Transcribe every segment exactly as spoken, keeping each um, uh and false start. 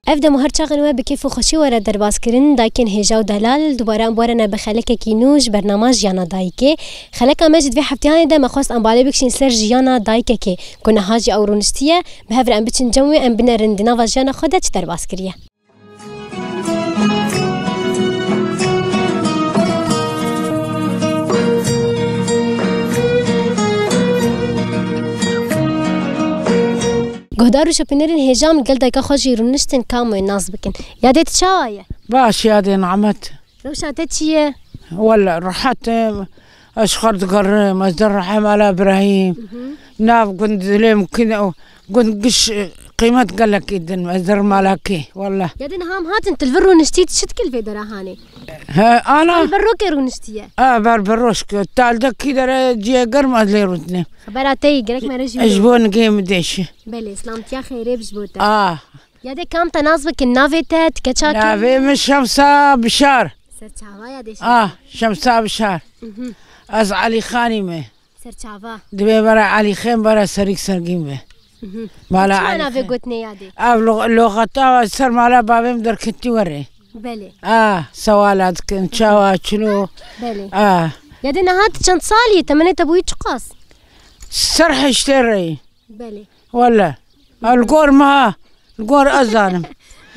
Ev dem û her çaxên we bi kêf û xweşî were derbaskirin, dayikên hêja û delal, dubare em warene bi xelekekî nû ji bernama Jiyana Dayikê. Xeleka me jî di vê hefteyanê de me xwest em balê bikişîn ser jiyana dayikekê ku niha jî ew rûniştiye. Bi hev re em biçin cem wê, em binerin di nava jiyana xwe de çi derbas kiriye. Guhdar û şopînerên hêja, em gel dayika xwe jî rûniştin, ka em wê nas bikin. Yadê tu çawa ye? Baş yadê Nimet. Rewşa te çi ye? Wele rehet e. Ez xwe digerim, ez derehim ala Îbrahîm. Nav gund dilê min kin, gund giş qîmet gelekî din, ez derim ala kê, wele. Ya din ham hatin, tu li vir rûniştî, tu çi dikî li vê dera hanê? He, ana. Li vir rokê rûniştiye. A, ber berroşke. Taldekî dere ciyê germ ez lê rûniştînim. Xebera te yî, gerek me re jî Ez ji bidin. Bo nigê min dêşi. Belê, slamtiya xeyrê bi ji bo te. A. Ya de kam te nas bikin, navê te, ti keça kî? Navê min Şemsa Bişar. Serçava ya de Şemsa. Ah, Şemsa Bişar. Mhm. Ez Elî Xanî me. Serçava. Divê bera Elî Xên, bera Serîk Sergîn be. Mhm. Mala Çima Elî navê Xên. Gotinê ya de? Ev lo-, loxeta ser mala bavê min derketî were. Belê. Ah, sewala dikin, çawa, çilo. Belê. Ah. Ya de niha tu çend salî, temenê te bûyî çiqas? Ser heştê reyî. Belê. Wele. Li gor me ha. Li gor ez zanim.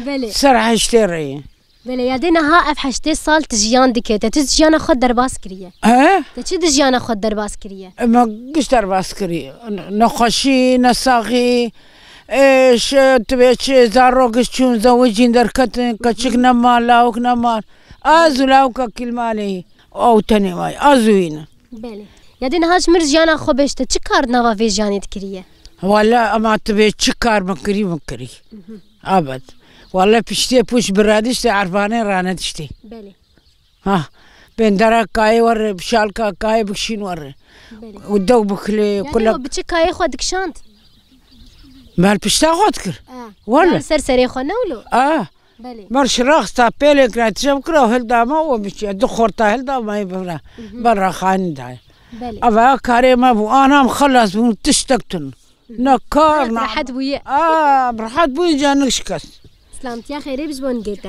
Belê. Ser heştê re ye. Belê, ya dê niha ev heştê sal tu jiyan dike. Te tu jiyana xwe derbas kiriye. He? Te çi di jiyana xwe derbas kiriye? Me giş derbas kiriye. Nexweşî, nesaxî, êş, tu bê çi, zarok giş çûn, zewicîn derketin, keçik neman, lawik neman. Ez û lawika kîlmalê. Ew tenê may. Ez û wî ne. Belê. Ya dê niha ji mir jiyana xwe bêjte, çi kar di nava vê jiyanê dikiriye? Wala ema tu bê çi kar min kirî, min kirî. Mhm. Abed. Wala piştê pûş biradiştê ervanê ranediştê. Belê. Ha. Bendera kayê were, bişalka kayê bikşîn were. Belê. Û dew bikilê, Ya dê kulak. We bi çi kayê xwe dikişand? Mel pişta xwe dikir. E. Wala. Ya li ser serê xwe ne wilo? A. Belê. Mer şirax sta pêlê kira, tişev kira, hilda me û biçiya. Du xorta hilda me bira. Mhm. Berra xanî dayê. Belê. Eva karê me bû, anam xelas bûn, tiştek tun. Mhm. Ne kar, Rehet, ne rehet bûye. A, rehet bûye, canik şikest. Slamtiya xêrê bi ji bo nigê te.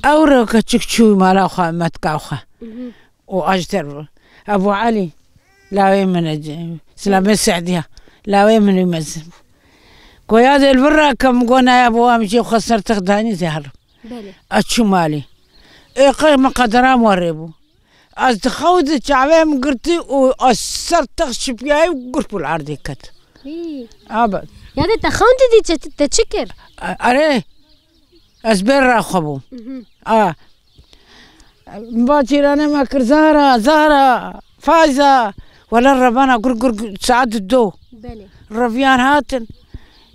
Ew re keçik çû mala xwe, metka xwe. Mhm. û aşter bû. Ebû Elî, lawê min e, Silamê Sediya, lawê min û mezin bû. Goya dê li vir rakim, go naya bo em jê xwe ser text danî zê herim. Belê. Ez çû malê. Ê qey min qederam warê bû. Ez di xew de çavê min girtî û ez ser text şipiyayî û gur pûl erdê ket. Hî. Abi. Ya de te xewn didî çi, te çi kir? A-, erê. Ez bêr ra xwe bûm. Mhm. A. Min ba cîranê me kir, Zahra, Zahra, Fayza. Wele rebana gur gur gur, saet du. Belê. Reviyan hatin.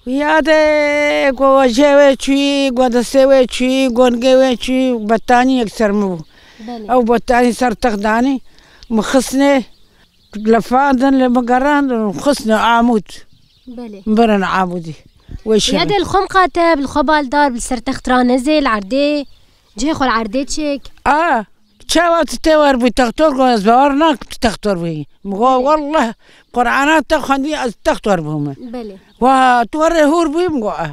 Ya de go wecê wê çûyî, go destê wê çûyî, go nigê wê çûyî, betanî yek ser min bû. Belê. Ew betanî ser text danî, min xistnê. Lefandin li min gerandin û xistne Amûd. Belê. Birin Amûdî. Wê Ya şevê. De li xwe miqate, bi li xwe baldar, bi li ser text ranezê, li erdê, cihê xwe li erdê çêk. A, çawa tu tê wer bû textor, got, ez bawer nakim tu textor bûyî. Min got, Belê. Wallah, Qur'ana te xwendî, ez textor bûme. Belê. Wa, tu werê hûr bûyî, min got, a.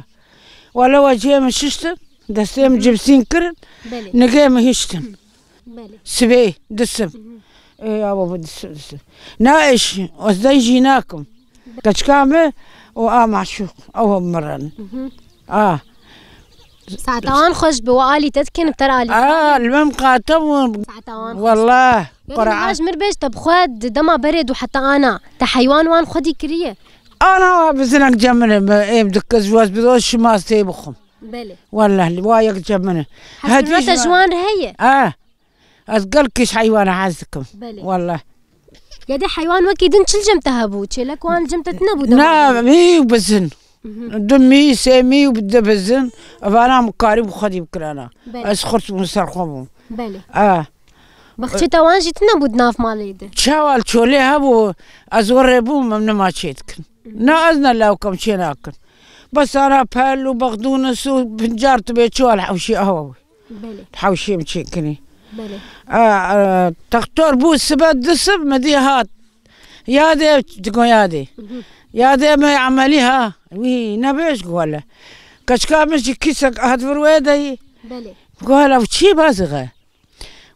Wala we cihê min şiştin, destê min Hı hı. cibsîn kirin, Belê. Nigê min hiştin. Belê. Sibê, disim. Hı hı. Ê, awa bu disim, disim. Na eş, ez dey jî nakim. Keçika me û a maşûq, ew mirin. Hı hı. A. Saeta wan xweş bi, we alî te dikin, ter alî A, xwe. Li min qate bû. Saeta wan xweş. Wallah. Belê, Qur'an. Niha ji mir bêj te bi xwe di dema berê du heta ana. Te heywan wan xwedî kiriye? Ana wa bizinek cemine me, êm dikiz, wez bidoz şima sê bixwim. Belê. Wallah, li wa yek cemine. Hesrîna Hedî te ji ji wan re heye? A. Ez gelkî ji heywana hez dikim. Belê. Wallah. Ya de heywan wekî din çi li cem te hebû? Çêlek wan li cem te tine bû dema Na, berê? Mî û bizin. Mhm. Du mî, sê mî û di bizin. Evana min karî bi xwedî bikirana. Belê. Ez xurt bûm ser xwe bûm. Belê. A. Baxçe te wan jî tine bû di nav malê de? Çawa li çolê hebû, ez werê bûm, em nema çê dikin. Mhm. Na ez ne lawkem çê nakin. Bes ana pel û bexdûnis û pincar tu bê çiwa li hewşî awa bû. Belê. Hewşê min çêkirin. Belê. A, a, textor bû sibe du sib min dî hat. Yadê, digo yadê. Mhm. Yadê me emelî ha. Wî nebêj wele. Keçika min jî kîsek hat vir wê deyî. Belê. Go, "Hela çi bazî xe?"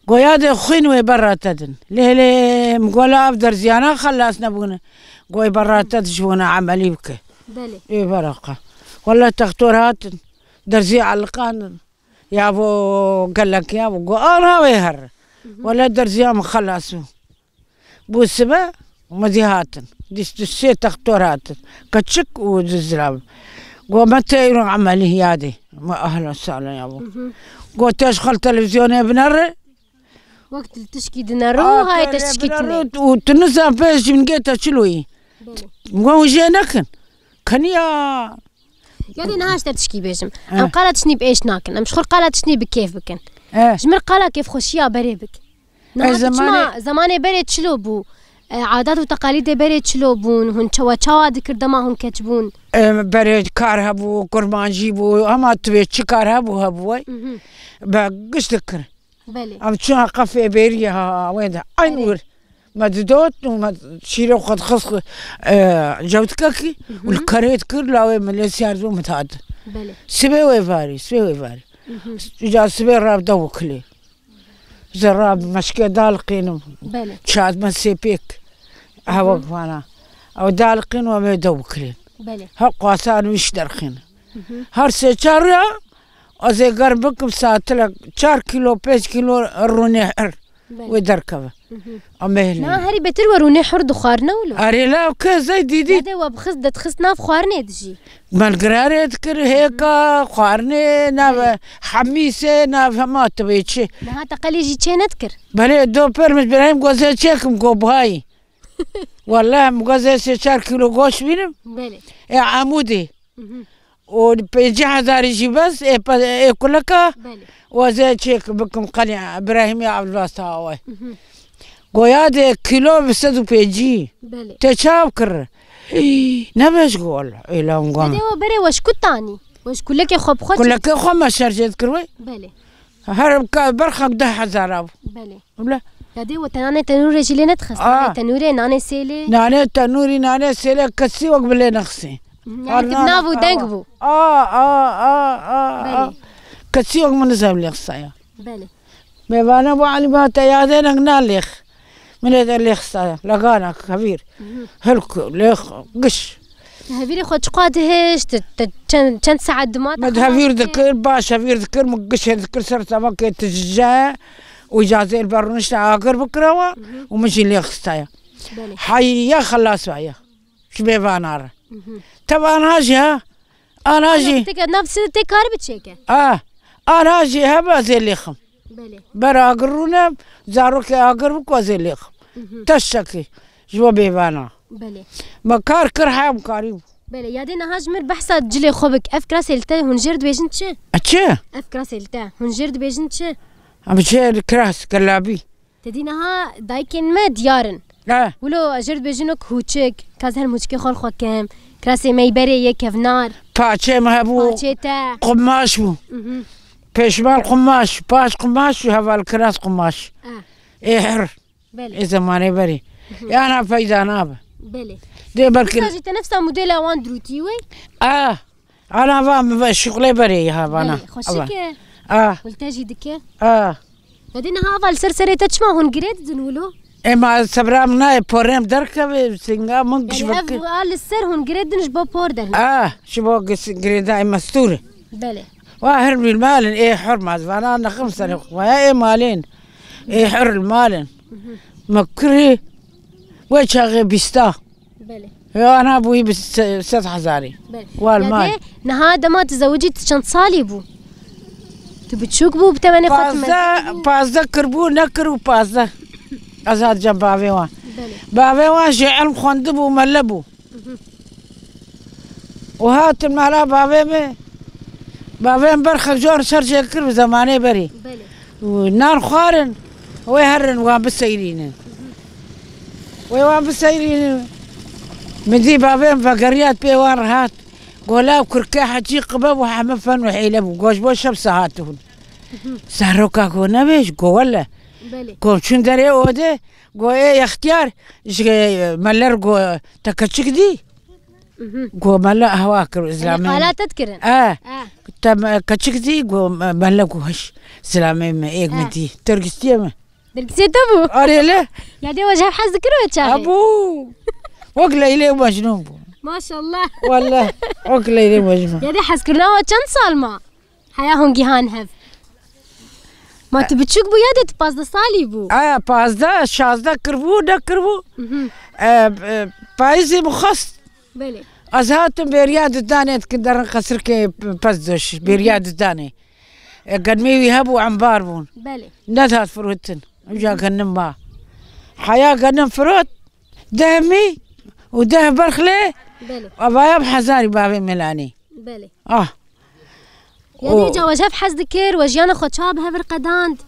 Go, "Yadê xwîn wê berra te din." Lê, lê, min go, "La ev derziyana xelas nebûne." Go, "Ê berra te dijbûne emelî bike." Belê. Ê beraqa. Wele textor hatin. Derzî eliqandin. Ya bo gelek ya bo. Go, "Ana wê her." Wele derziya min xelas bû. Bû sibe, me dî hatin. Dîst û sê textor hatin. Keçik û zizra. Go, "Me te îro emelî yadê." Me ahla sala ya bo. Go, "Te ji xwe li televîzyonê binere." Wek tu tişkî dinero, Ha, hayê te tişkî binere tune. Û tu nizan pê ji min gê te çiloyî. Belê. Go, "Hûn jê nekin." Keniya. Ya dê niha ji te tişkî bêjim. Eh. Em qala tiştnî bi êş nakin. Em ji xwe qala tiştnî bi kêf bikin. Eh. Ji mir qala kêfxweşiya berê bik. Niha Ez tu çima zemanê- zemanê berê çilo bû? E, adat û teqalîdê berê çilo bûn? Hûn çawa, çawa dikir dema hûn keç bûn? Em, berê kar hebû, kurmancî bû, hema tu bê çi kar hebû, hebû wey. Mhm. Be giş dikir. Belê. Em çûna qefê bêrî ha, wê de. Eyn Erê. wir. Me didot û me şîrê xwe dixist, e, cewtikekî û li Mhm. kerê dikir, lawê milê siyar û min dihat. Belê. Sibê wê varî, sibê wê varî. Mhm. Îca sibê rav de wikilê. Zerra meşke daliqînim. Belê. Çadme sêpêk. Hewa Mhm. vana. Ew daliqîn û em ê de wikilên. Belê. Her qasan wî ji derxîn. Mhm. Her sê çar ya, ez ê germ bikim satilek çar kilo, pênc kilo rûnê her Belê. wê derkeve. Mhm. Em ê hilin. Na herî betir we rûnê hur dixwarine wilo? Erê la ke zey dîdî. Ya de we bixist, de dixist nav xwarinê dijî. Belgirarê dikir, hêka, xwarinê, nav Belê. hemîsê, nav hema tibê çi. Niha te qelê jî çê nedikir? Belê, do per min Birahîm gozê çêkim go buhayî. Wallahî min gozê sê çar kilo goş bînim. Belê. Ê Amûdê. Mhm. Û pêncî hezarî jî bes, ê pe-, ê kuleka, Belê. wazê çêk bikim qelê Birahîmê Abdulbas Tawe. Mhm. Goya de kilo bi sed û pêncî. Belê. Te çav kir. Hî, nebêj go wala. Ê la hûn gam. Dede we berê we ji ku tanî? We ji kulekê xwe bi xwe çêkir? Kulekê xwe me şerjê dikir wê. Belê. Her ka-, berxek deh hezar a bû. Belê. Wala. Ya dê we te nanê tenûrê jî lê nedixist? Aa. Nanê tenûrê, nanê sêlê? Nanê tenûrî, nanê sêlê kesî wek bi lê nexisî. Mhm. Her Yani tu nana nav û deng qehwa. bû. A, a, a, a, a. Belê. Kesî wek min nizav lê xisaya. Belê. Mêvane bo Elî ba te yadênek na lêx. Min ê de lêx sa, leganek, hevîr. Mhm. Hilk, lêx, giş. Hevîrê xwe çiqa dihişt, te çend, çend saet dima Min hevîr dikir, baş hevîr dikir, min gişê dikir, ser tavakê tije û îcazê li ber rûnişte agir bikirawa Mhm. û min jî lêx xistaya. Belê. Heye xelas waye. Ji mêvana re. Mhm. Tev ana jî ha. Ana jî. Teke nav si tê kar biçêke. A. Ana jî hebe ez ê lêxim. Belê. Ber agir rûne, zarokê agir bik ez ê lêxim. Mhm. Teştekî. Ji bo bêvana. Belê. Me kar kir hem karî bû. Belê. Ya dê niha ji mir behsa cilê xwe bik. Ev kirasê li te hûn jêr dibêjin çi? E çi? Ev kirasê li te hûn jêr dibêjin çi? Em jêr kiras, gelabî. Te dî niha dayikên me diyar in. He. Wilo ez jê re dibêjin wek hûçik, ka ez her hûçikê xwe li xwe kem, kirasê me yî berê yê kevnar. Paçê me hebû. Paçê te. Qumaş bû. Mhm. Pêşmal qumaş, paç qumaş û heval kiras qumaş. Eh. Ê her. Belê. Ê zemanê berê. Mhm. Ê ana peyda nabe. Belê. Dê belkî Wisa jî te nefsa modela wan dirûtî wê? Ah. Ana va min ve şuxlê berê ya vana. Belê, xweşik e. Ah. Wil te jî dike. Ah. Wedî niha ava li ser serê te çima hûn girê didin wilo? Ema sebra min nayê porê min derkeve, singa min Yani giş ev vekir. a li ser hûn girê din ji bo por derine. Ah, ji bo gis-, girêdayê me stûr e. Belê. Wa her bir malin, ê hurmaz, vana nexim serê xwe, ya ê malên. Ê her malin. Mhm. Me kirî, wê çaxê bîsta. Belê. Ya ana bûyî bi se-, sed hezarî. Belê. Wal Ya mal. dê, niha dema tu zewicî tu çend salî bû? Tu biçûk bû, bi temenê xwe tu Pazdeh, mezin bû? pazdeh kir bû, nekir û pazdeh. Ez hat cem bavê wan. Belê. Bavê wan jê elm xwendibû, mele bû. Mhm. Û hatin mala bavê min. Bavê min berxek jor ser jê kir bi zemanê berî. Belê. Û nan xwarin, wê herin wan biseyrînin. Wê wan biseyrînin. Min dî bavê min vegeriyat pê wan rehat. Go law kirke hecî qibe bû, heme fen û hêle bû. Go ji bo şev sahat hûn. Zaroka go nebêj, go wele. Belê. Go çûn derê odê, go ê extiyar, ji meler go te keçik dî. Mhm. Go mele hewa kir, zilamê. Qala te dikirin? E. E. Te me-, keçik dî, go me-, mele go hiş. Zilamê me, êk min dî. Dergîstiye me. Dergîstiye te bû? Arê le. Ya dê we ji hev hez dikir we çaxê? Abû. Wek Leylê û Mecnûn bû. Maşallah. Wallah. Wek Leylê û Mecnûn. Ya dê hezkirina we çend sal ma? Heya hûn gihan hev. Ma tu biçûk bû ya dê tu pazdeh salî bû? Aya, pazdeh, şazdeh kiribû, nekiribû. Mhm. E, e, payîzê min xwest. Belê. Ez hatim bêriya didanê dikin derin qesirkê pezdoş. Bêriya didanê. E, genmê wî hebû embar bûn. Belê. Nedihat firotin. Uca genim ma. Heya genim firot. Deh mî û deh berxlê. Belê. Avaya bi hezarî bavê Melanê. Belê. Ah. Yanî ca we ji hev hez dikir, we jiyana xwe çawa bi hev re qedand?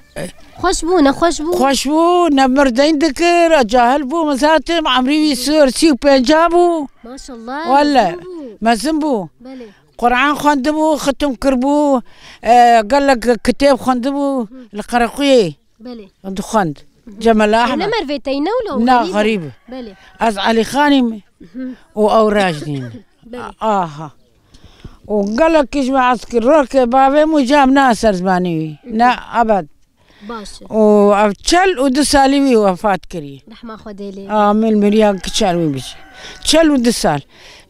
Xweş bû, nexweş bû? Xweş bû, ne mir deyn dikir, cahil bû, min zatim, emrî wî sor sî û pênca bû. Maşallah, Welle, mezin bû. Mezin bû. Belê. Quran xwendibû, xitim kiribû, e, gelek kitêb xwendibû, Hı. li Qerequyê. Belê. Dixwend. Hı hı. Cemel Ahmed. Ne mervê te yî ne wilo? Na, xerîb e. Belê. Ez Elî Xanî me. Hı hı. Û ew Rajnî ne. Belê. Aha. Û gelekî ji me hez kir, rokê bavê min cem na ser zimanî wî. Hı hı. Ne ebed. Baş e. Û ev çel û du salî wî wefat kirî. Rehma Xwedê lê. Amîn, miriya kiçer wî bijî. Çel û du sal.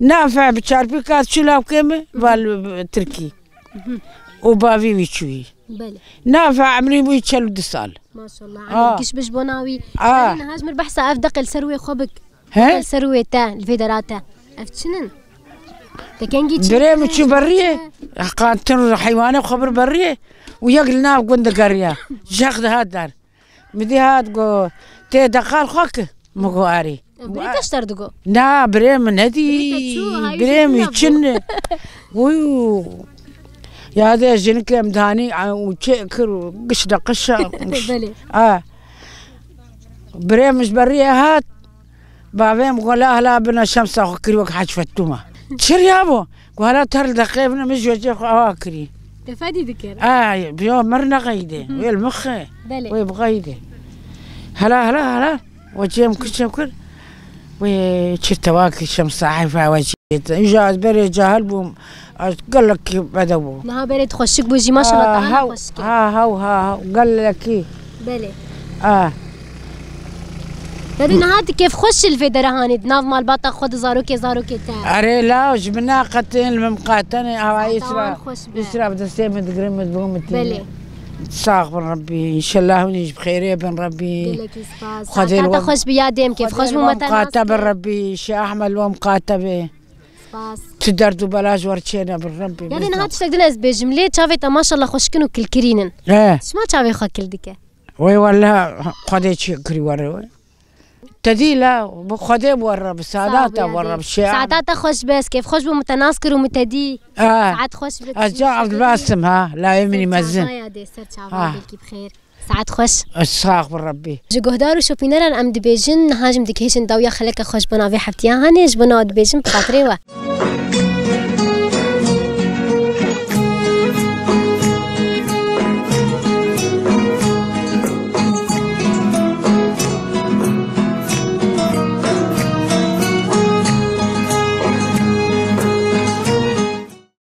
Nafe bi çarpîka çû lawkê min, Hı hı. val Tirkî. Hı hı. Û bavî wî çûyî. Belê. Nafe emrî bûyî çel û du sal. Maşallah. A. Emir giş bi ji bona wî. A. Yanî niha ji mir behsa ev deqê li ser wê xwe bik. He? Deqê li ser wê te, li vê dera te. Ev çi nin? Te kengî çi? Birê min çû berriyê. Qantin heywanê xwe bir berriyê. Û yek li nav gund digeriya. Jex dihat dar. Min dî hat go, tê deqal xwe ki. Min go arê. Birê te ji te re digo? Na, birê min nedî. Birê te çû, hay Birê min çin. Uy. Ya de jinik em danî, a, û çê kir û giş de qişa. Belê. A. Birê min ji beriyê hat. Bavê min go la hela bina şemsa xwe kirî wek Hec Fetûma. Çi riya bo? Go hela ter li deqê bina min ji wecê xwe awa kirî. Te fedî dikir? Ay, yo, mir neqeyde. Hı. Wê li mixê. Belê. Wê biqeyde. Hela, hela, hela. Wecê min kir çem kir. Wê çi tewakî şem sahîfa wecê. Îja ez berê cahil bûm. Ez gelekî bedew bûm. Niha berê tu xweşik bû jî, maşallah, Ah, te ana hew, xweşik e. Ha, hew, ha, hew. Gelekî. Belê. Ah. Te dî niha tu kêfxweş li vê dere hanê, di nav malbata xwe de zarokê, zarokê te. Erê la, ji min naqetin, li min qatene, awa Saeta îsra, wan xweş be. Îsra bi destê min digirin, min dibû min tîne. Belê. Sax bin Rebbî, înşellah hûn jî bi xêrê bin Rebbî. Gelekî spas. Xwedê Saeta li te we, xweş bi ya dêm, kêfxweş bû me te nas kir. Xwedê li we miqate bin Rebbî, Şêx Ehmed li we miqate be. Spas. Tu derd û bela ji we re çênebin Rebbî. Ya dê niha tiştek din ez bêjim, lê çavê te maşallah xweşkin û kilkirîn in. He. Çima çavê xwe kil dike? Wê wele Xwedê çi kirî were wê. Te dî la, bi Xwedê bi we re, bi Sağ ol, saadata ya we re, dê. Bi şêan. Saeta te xweş be, ez kêfxweş bûm, min te nas kir û min te dî. Ha. Saet xweş be. Ez ca Evdibastim ha, layê min î mezin. Ser çava ya dê, ser çava Ha. Belkî bi xêr. Saet xweş. Ez sax bi Rebbî. Ji guhdar û şopîneran em dibêjin, niha jî em dikehêjin dawiya xeleke xwe ji bo navê heftiya hanê, ji bo nawa dibêjin bi xatirê we.